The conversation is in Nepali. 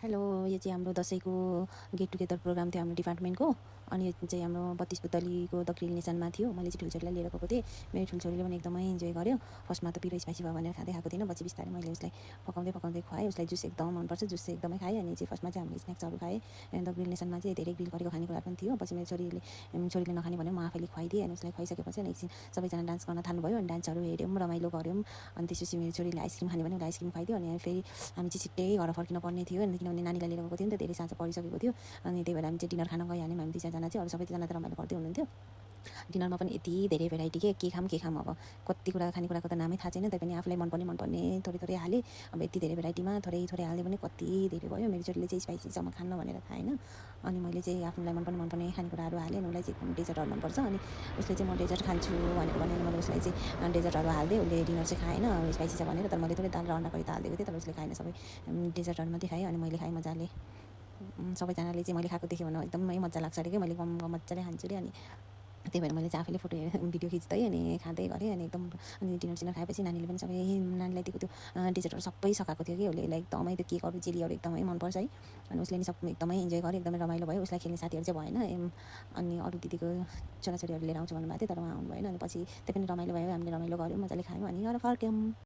हेलो, यो चाहिँ हाम्रो दसैँको गेट टुगेदर प्रोग्राम थियो हाम्रो डिपार्टमेन्टको। अनि यो चाहिँ हाम्रो 32 पुतलीको द ग्रिल नेसनमा थियो। मैले चाहिँ ठुल्छोरीलाई लिएर गएको थिएँ। मेरो ठुल्छोरीले पनि एकदमै इन्जोय गर्यो। फर्स्टमा त पिरो स्पाइसी भयो भनेर खाँदै खाएको थिएन। पछि बिस्तारै मैले उसलाई पकाउँदै खुवाएँ। उसलाई जुस एकदम मनपर्छ, जुस चाहिँ एकदमै खाएँ। अनि चाहिँ फर्स्टमा चाहिँ हामीले स्न्याक्सहरू खाएँ। द ग्रिल नेसनमा चाहिँ धेरै ग्रिल गरेको खानेकुराहरू पनि थियो। पछि मेरो छोरीले नखाने भन्यो, म आफैले खुवाइदिएँ। अनि उसलाई खुवाइसकेपछि अनि एकछिन सबैजना डान्स गर्न थाल्नुभयो। अनि डान्सहरू हेऱ्यौँ, रमाइलो गऱ्यौँ। अनि त्यसपछि मेरो छोरीले आइसक्रिम खाने भन्यो, उसलाई आइसक्रिम खुवाइदियो। अनि फेरि हामी चाहिँ छिट्टै घर फर्किनु पर्ने थियो। अनि किनभने नानीलाई लिएर गएको थियो नि त, धेरै साँझ परिसकेको थियो। अनि त्यही भएर हामी चाहिँ डिनर खान गइहाल्यौँ। हामी 2-4 चाहिँ, अरू सबैजना त रमाइलो गर्दै हुनुहुन्थ्यो। डिनरमा पनि यति धेरै भेराइटी के खाम अब कति कुरा खानेकुराको त नामै थाहा छैन। तैपनि आफूलाई मनपर्ने थोरै हालेँ। अब यति धेरै भेराइटीमा थोरै हाल्दै पनि कति धेरै भयो। मेरो छोरीले चाहिँ स्पाइसीसम्म खान्न भनेर खाएन। अनि मैले चाहिँ आफूलाई मनपर्ने खानेकुराहरू हालेँ। अनि उसलाई चाहिँ एकदम डेजर्टहरू मनपर्छ। अनि उसले चाहिँ म डेजर्ट खान्छु भनेर भन्यो। मैले उसलाई चाहिँ डेजर्टहरू हालिदिएँ। उसले डिनर चाहिँ खाएन स्पाइसी छ भनेर। तर मैले थोरै दाल र अन्डा करी त हालिदिएको थिएँ, तर उसले खाएन। सबै डेजर्टहरू मात्रै खाएँ। अनि मैले खाएँ मजाले। सबैजनाले चाहिँ मैले खाएको देखेँ भने एकदमै मजा लाग्छ अरे कि, मैले मजाले खान्छु अरे। अनि त्यही भएर मैले चाहिँ आफैले भिडियो खिच्दै अनि खाँदै गरेँ। अनि एकदम अनि डिनर खाएपछि नानीलाई दिएको त्यो डेजर्टहरू सबै सकाएको थियो कि। उसले एकदमै त्यो केकहरू जेलीहरू एकदमै मनपर्छ है। अनि उसले नि सब एकदमै इन्जोय गर्यो, एकदमै रमाइलो भयो। उसलाई खेल्ने साथीहरू चाहिँ भएन। अनि अरू दिदीको छोराछोरीहरू लिएर आउँछु भन्नुभएको थियो, तर उहाँ आउनु भएन। अनि पछि त्यही पनि रमाइलो भयो, हामीले रमाइलो गऱ्यौँ, मजाले खायौँ। अनि घर फर्क्यौँ।